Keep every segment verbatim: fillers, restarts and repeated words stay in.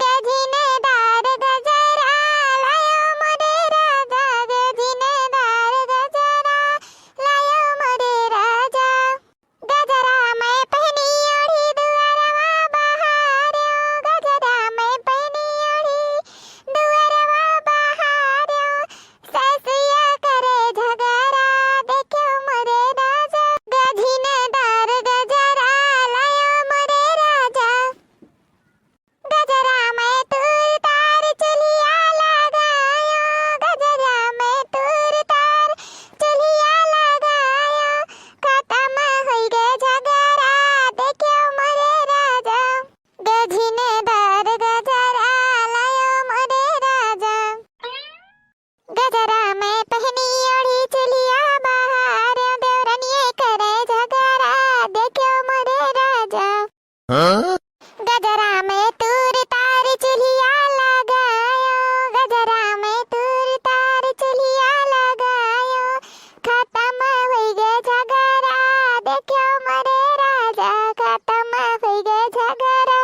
गझिनदार गजरा लायो मोरे राजा, गझिनदार गजरा लायो मोरे राजा। गजरा मैं पहनी ओढ़ी दुअरवा बहार्यो, गजरा मैं पहनी ओढ़ी दुअरवा बहार्यो। ससुया करे झगरा, देख्यो मोरे राजा। गझिनदार गजरा लायो मोरे राजा। गजरा मैं तूर तार चुल्हिया लगायो, गजरा मैं तूर तार चुल्हिया लगायो। खतम होई गे झगरा, देख्यो मोरे राजा। गझिनदार गजरा लायो मोरे राजा। गजरा मैं पहनी ओढ़ी चुल्हिया बहार्यो, देवरनिये करे झगरा, देख्यो मोरे राजा। हाँ? गजरा मैं तूर तार चुल्हिया लगायो, गजरा मैं तूर तार चुल्हिया लगायो। खतम होई गे झगरा, देख्यो मोरे राजा, खतम होई गे झगरा,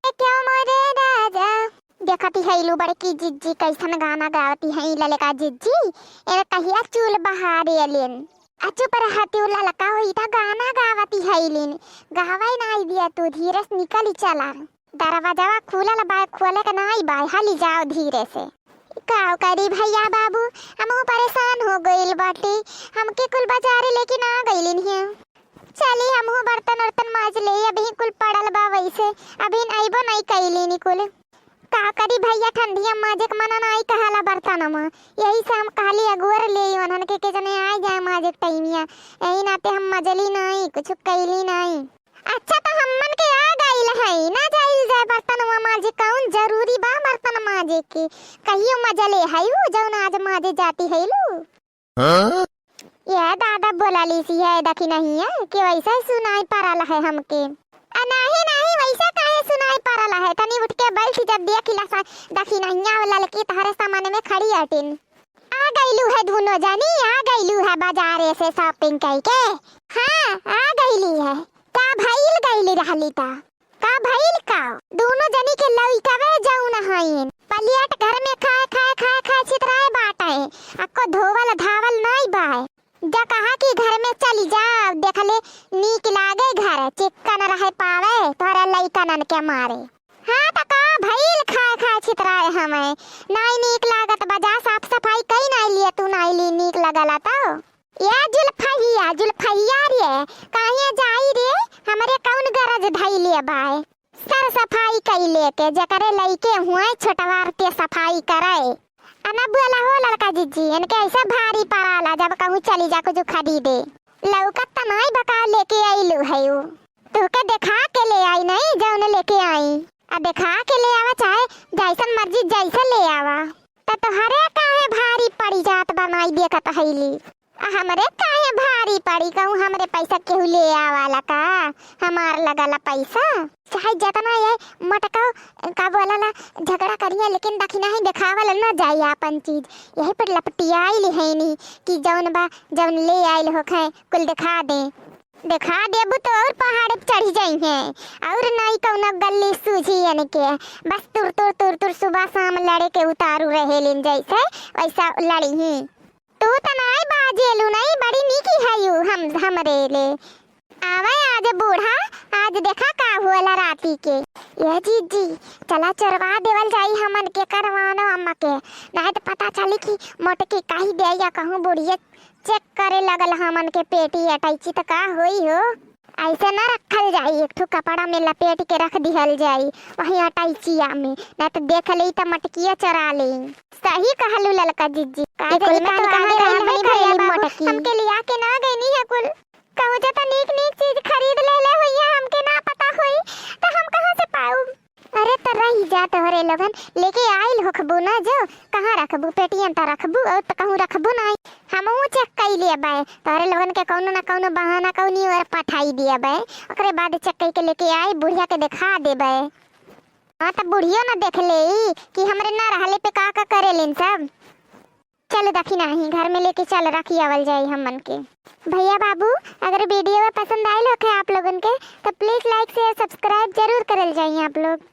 देख्यो मोरे राजा। देखति हइलू बड़की जिज्जी कइसन गाना गावति हईं ललका जिज्जी, एमे कहिया चूल बहारे अलिन। आ चुप रहतिउ ललका होई त गाना गावति हइलिन, गावइ नाई दिया तू, धीरे से निकलि चला। दरवाजवा खुलल बाय, खोले के नाई बाय, हलि जाओ धीरे से। काव करी भइया बाबू, हमहू परेसान हो गइल बाटी, हमके कुल बजारे लेकिन आ गइलिन हिया। चली हमहू बर्तन उर्तन माज लेई, अबहीं कुल पड़ल बा वइसे, अबहीं अइबो नाई कइलिन कुल। का करी भइया, ठंडिया माजे के मना नाई कहाला बर्तनमा, यही से हम कहली अगोर लेई ओन्हन के, के जने आइ जाए माजे के टइमिया, यही नाते हम मजली नाई, कुछ कइली नाई। अच्छा त हम्मन के आ गइल है, ना जाइल जाए बर्तनवा माजे, कउन जरूरी बा बर्तन माजे के, कहियो मजले हइउ जउन आज माजे जाति हइलू। हाँ? यह दादा बोलालिस है दखिनहिया कि वइसे ही सुनाई परल है हमके। आ नाहीं, नाहीं, वइसे काहे सुनाई परल है? तनी उठ के बइठ जा, देखिला सा दखिनहिया ललकी तहरे सामने में खड़ी अटिन। आ गइलू है दुनो जनी, आ गइलू है बजारे से shopping कइके। हाँ, आ गइली है। का भइल गइली रहली त? का भइल का? दुनो जनी के लइकवे जउन हइन, plate घर में खाए, खाए, खाए, खाए छितराए बाटे, अक्को धोवल धावल नाई बाय। जा कहा कि घर में चली जाओ, देखले नीक लागे घर, चिक्कन रहे पावे तोहरे लइकनन के मारे। हाँ त का भइल खाए, खाए छितराए हमें, नाई नीक लागत बा, जा साफ सफाई कई नाई लिए, तू नाई ली नीक लगला तो। ए जुल्फहिया, जुल्फहिया रे, काहे जाई रे? हमरे कउन गरज धइले बाय? सर सफाई कइले के, जेकरे लइके हुए छोटवार ते सफाई करे। अना बोला हो ललका जिज्जी, इनके अइसे भारी पड़ाला जब कहूँ चली जा कुछ खरीदे। लउकत त नाई बका लेके अइलू है उ। तोहके देखा के ले आई नाई जउन लेके आई। आ देखा के ले आवा चाहे जइसन मर्जी जइसे ले आवा। त तोहरे काहे भारी पड़ी जात बा नाई देखत हइली। आ हमरे काहे भारी पड़ी, कहूँ हमरे पइसा केहू ले आवाला का? हमार लगला पइसा। चाहे जेतना ये मटकाओ, का बोलाला, झगड़ा करिया, लेकिन दखिनही देखावल न जाई आपन चीज। यही पर लपटियाइल हइनी कि जउन बा, जउन ले आइल होखे, कुल देखा दे। देखा देबू तो अउर पहाड़ पे चढ़ी जइहें, अउर नाई कउनो गल्ली सूझी इनके। बस तुर तुर तुर तुर सुबह शाम लड़े के उतारू रहेलिन, जइसे वइसा लड़िहीं। तू त नाई बाजेलू नाई, बड़ी नीकी हयू हम, हमरे ले। आवे आज बूढ़ा, आज देखा का हुअला राती के। ए जीजी, चला चोरवा देवल जाई हमन के करवानो अम्मा के, नाहीं त पता चली कि मोटकी कही दे या कहूँ बुढ़िया check करे लगल हमन के पेटी अटैची त का होई हो। अइसे ना रखल जाई, एक ठो कपड़ा में लपेट के रख दिहल जाई वही अटैचिया में, ना त देख लेई त मटकिया चोरा लेई। सही कहलू ललका जिज्जी, का ई कुल करी में कान तो कहाँ कान गई नहीं भैया भैया बाबू, मोटकी? हमके लिया के ना गईनी है कुल। कहूँ जा त नीक नीक चीज खरीद ले ले होइया, हमके ना पता होई त हम कहाँ से पाऊ? अरे त रही जा तोहरे लोगन, लेके आइल होखबू ना जो, कहाँ रखबू? पेटियन त रखबू अउर त कहूँ रखबू नाई। हमहू check कई लेबे, तोहरे लोगन के कउनो ना कउनो बहाना कउनी ओर पठाई दियबे, ओकरे बाद check कई के लेके आई, बुढ़िया के देखा देबे। हाँ त बुढ़ियो ना देख लेई कि हमरे ना रहले पे का का करेलिन सब। चल दखिनही, घर में लेके चल, रखी आवल जाई हमन के। भैया बाबू, अगर video पसंद आइल होखे आप लोगन के, तो please like, share, subscribe जरूर करल जाई आप लोग।